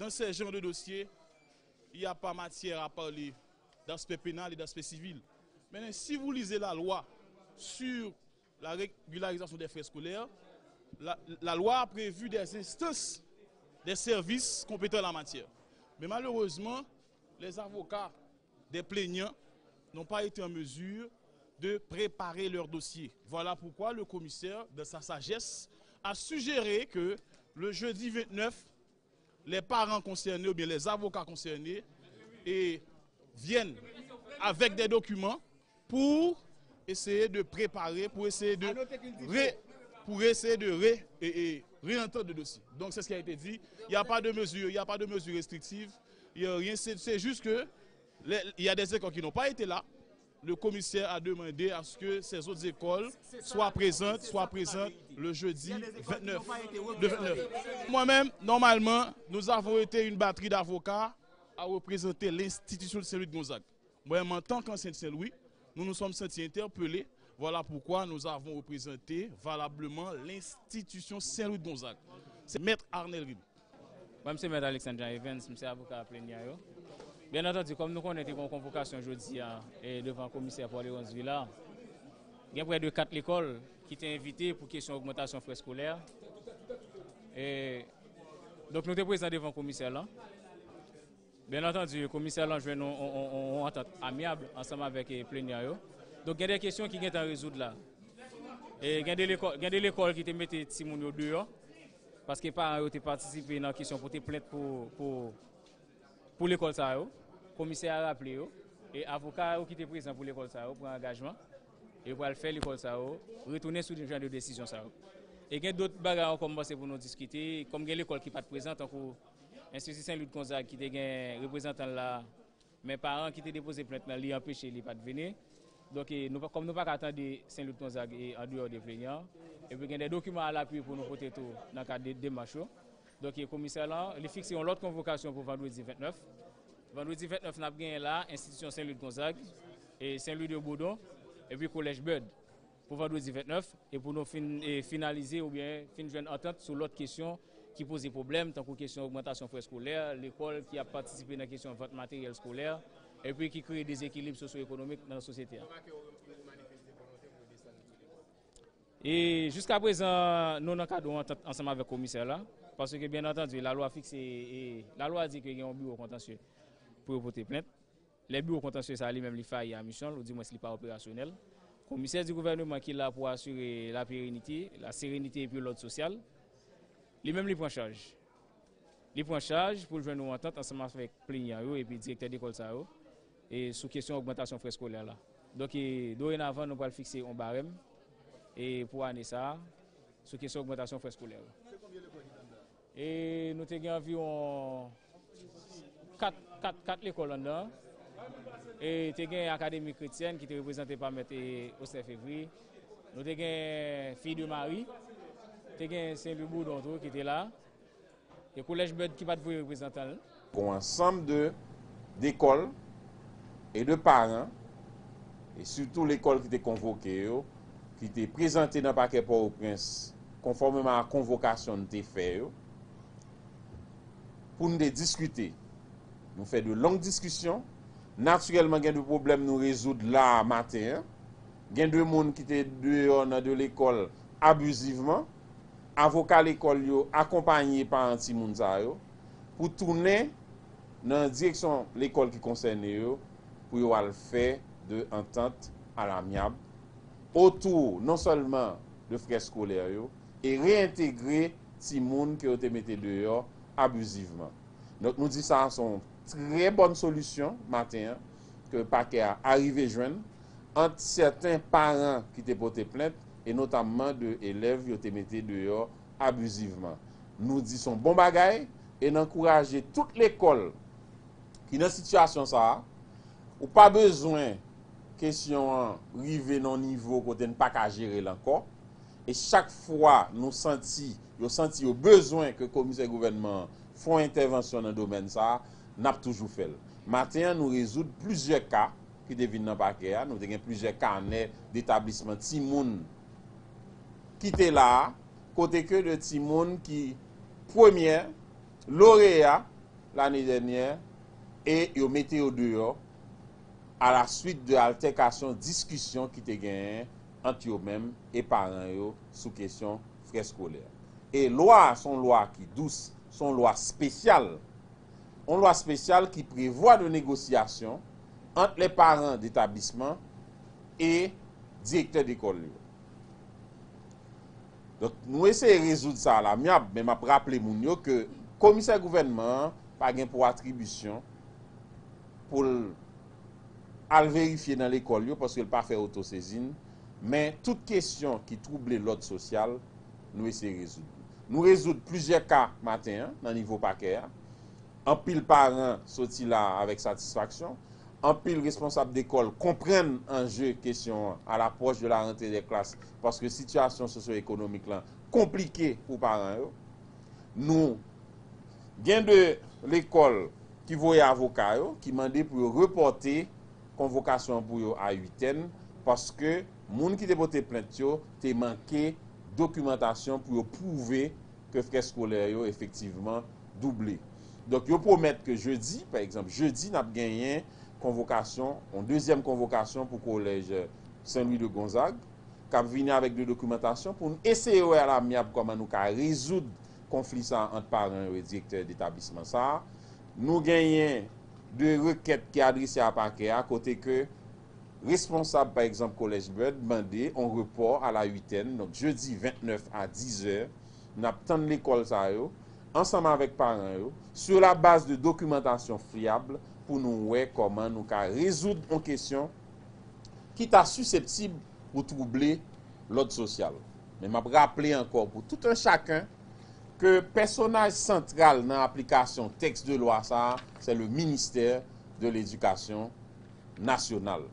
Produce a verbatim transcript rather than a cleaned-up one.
Dans ces genres de dossiers, il n'y a pas matière à parler d'aspect pénal et d'aspect civil. Maintenant, si vous lisez la loi sur la régularisation des frais scolaires, la, la loi a prévu des instances, des services compétents en la matière. Mais malheureusement, les avocats des plaignants n'ont pas été en mesure de préparer leur dossier. Voilà pourquoi le commissaire, dans sa sagesse, a suggéré que le jeudi vingt-neuf, les parents concernés ou bien les avocats concernés et viennent avec des documents pour essayer de préparer, pour essayer de ré- pour essayer de ré- et- et réentendre le dossier. Donc c'est ce qui a été dit. Il n'y a pas de mesure, il n'y a pas de mesure restrictive. Il y a rien, c'est c'est juste que les- il y a des écoles qui n'ont pas été là. Le commissaire a demandé à ce que ces autres écoles soient présentes, soient présentes le jeudi vingt-neuf, le vingt-neuf. Moi-même, normalement, nous avons été une batterie d'avocats à représenter l'institution de Saint-Louis de Gonzague. Moi-même, en tant qu'ancien de Saint-Louis, nous nous sommes sentis interpellés. Voilà pourquoi nous avons représenté valablement l'institution Saint-Louis de Gonzague. C'est Maître Arnel Rib. Mwen, m se Mèt Alexandre Jean Evens, m se avoka plenyan yo. Byen antandi, kòm nou konnen te gen yon konvokasyon jodi a e devan komisè Paul Léonce Villard, gen prè de kat lekòl ki te envite pou kesyon ogmantasyon frè eskolè. E, donk, nou te prezan devan komisè lan. Byen antandi, komisè lan jwenn yon, yon, yon, yon antant amyab ansanm avèk, e, plenyan yo. Donk, gen de kesyon ki gentan rezoud la. E gen de lekòl, gen de lekòl ki te mete timoun yo deyò, paske paran yo te patisipe nan kesyon pote plent pou, pou, pou lekòl sa yo. Komisè a raple yo, e avoka yo ki te prezan pou lekòl sa yo pran angajman, e yo pral fè lekòl sa yo retounen sou jan de desizyon sa yo. E gen dòt bagay ankò m panse pou nou diskite, kòm gen lekòl ki pa t prezan, tankou Enstiti Sen Louis Gonzague ki te gen reprezantan l la, men paran ki te depoze plent lan, li anpeche, li pa t vini. Donk, e, nou pa, kòm nou pa ka tande Sen Louis Gonzague e andeyò de plenyan, epi gen de dokiman alapi pou nou pote tou nan kad de demach yo. Donk, e, komisè lan, li fikse yon lòt konvokasyon pou vandredi vennèf. Vandredi vennèf, n ap genyen la, enstitisyon Sen Louis Gonzague, e Sen Louis de Boudon, epi Kolèj Bud pou vandredi vennèf, e pou nou fin, e, finalize oubyen fin jwenn antant sou lòt kesyon ki poze pwoblèm, tankou kesyon ogmantasyon frè eskolè, lekòl ki ap patisipe nan kesyon vant materyèl eskolè, epi ki kreye dezekilib sosyo-ekonomik nan sosyete a. E jiska prezan, nou nan kad yon antant ansanm avèk komisè la, paske, byen antandi, lalwa fikse, e, lalwa di ke gen yon biwo kontansye pou yo pote plent. Lè biwo kontansye sa a li menm li fayi a misyon l, oudimwens li pa operasyonèl, komisè di gouvèneman ki la pou asire la pérennité, la sérénité epi lòd sosyal, li menm li pran chaj. Li pran chaj pou l jwenn yon antant ansanm avèk plenyan yo epi direktè lekòl sa yo, e sou kesyon ogmantasyon frè eskolè la. Donk, e, dorenavan, nou pral fikse yon barèm, e, pou ane sa a, sou kesyon ogmantasyon frè eskolè yo. E nou te gen anviwon kat, kat, kat lekòl anndan. E te gen Akademi Kretyèn ki te reprezante pa Mèt, e, Auster Février. Nou te gen Filles de Marie. Te gen Sen Louis Boudon tou ki te la. E Kolèj Bud ki pa t voye reprezantan l. Gon ansanm de, dekòl e de paran, e sitou lekòl ki te konvoke yo, ki te prezante nan pakè Pòtoprens, konfòmeman a konvokasyon n te fè yo, pou n te diskite. Nou fè de long diskisyon. Natirèlman, gen de pwoblèm nou rezoud la a maten an. Gen de moun ki te deyò nan de lekòl abizivman. Avoka lekòl yo akonpaye paran timoun sa yo pou tounen nan direksyon lekòl ki konsène yo, pou yo al fè de antant alamyab otou non sèlman de frè eskolè yo, e reyentegre timoun ke yo te mete deyò abizivman. Donk, nou di sa a se yon trè bòn solisyon maten an ke pakè a arive jwenn ant sèten paran ki te pote plent, e notamman de elèv yo te mete deyò abizivman. Nou di se yon bon bagay e n ankouraje tout lekòl ki nan sitiyasyon sa a. Ou pa bezwen kesyon an rive nan yon nivo kote n pa ka jere l ankò. E chak fwa nou santi, yo santi yo bezwen ke komisè gouvènman an fè yon entèvansyon nan domèn sa a, n ap toujou fè l. Maten an, nou rezoud plizyè ka ki te vin nan pakè a. Nou te gen plizyè kanè detablisman timoun ki te la a, kote ke de timoun ki premyè, loreya, lane dènyè e yo mete yo deyò alaswit de altèkasyon, diskisyon ki te genyen ant yo menm e paran yo sou kesyon frè eskolè. E lwa a se yon lwa ki dous, se yon lwa espesyal. Yon lwa espesyal ki prevwa de negosyasyon ant les parents d'établissement e direktè dekòl yo. Donk, nou eseye rezoud sa a lamyab, men m ap raple moun yo ke komisè gouvènman an pa gen pou atribisyon pou l al verifye nan lekòl yo, paske l pa fè otosezin, men tout kesyon ki twouble lòd sosyal, nou eseye rezoud. Nou rezoud plizyè ka maten an nan nivo pakè a. Anpil paran soti la avèk satisfaksyon. Anpil responsab dekòl konprann anje kesyon an à l'approche de la rentrée des classes, paske sitiyasyon sosyo-ekonomik lan konplike pou paran yo. Nou gen de lekòl ki voye avoka yo, ki mande pou yo repòte konvokasyon an pou yo a uitèn, paske moun ki te pote plent yo te manke dokimantasyon pou yo pwouve ke frè eskolè yo efektivman double. Donk, yo pwomèt ke jedi, pa egzanp, jedi, n ap genyen konvokasyon, yon dezyèm konvokasyon pou kolèj Saint Louis de Gonzague, k ap vini avèk de dokimantasyon pou n eseye wè alamyab kòman nou ka rezoud konfli sa a ant paran yo e direktè detablisman sa a. Nou genyen de rekèt ki adrese a pakè a, kote ke responsab, pa egzanp, Kolèj Bud mande yon repò a la uitèn, donk jedi ventnèf a dizè, n ap tann lekòl sa yo, ansanm avèk paran yo, sur la base de dokimantasyon fyab, pou nou wè kòman nou ka rezoud yon kesyon ki ta siseptib pou twouble lòd sosyal. Men m ap raple ankò pou tout un chacun ke pèsonaj santral nan aplikasyon tèks de lwa sa a, se le ministè de ledikasyon nasyonal.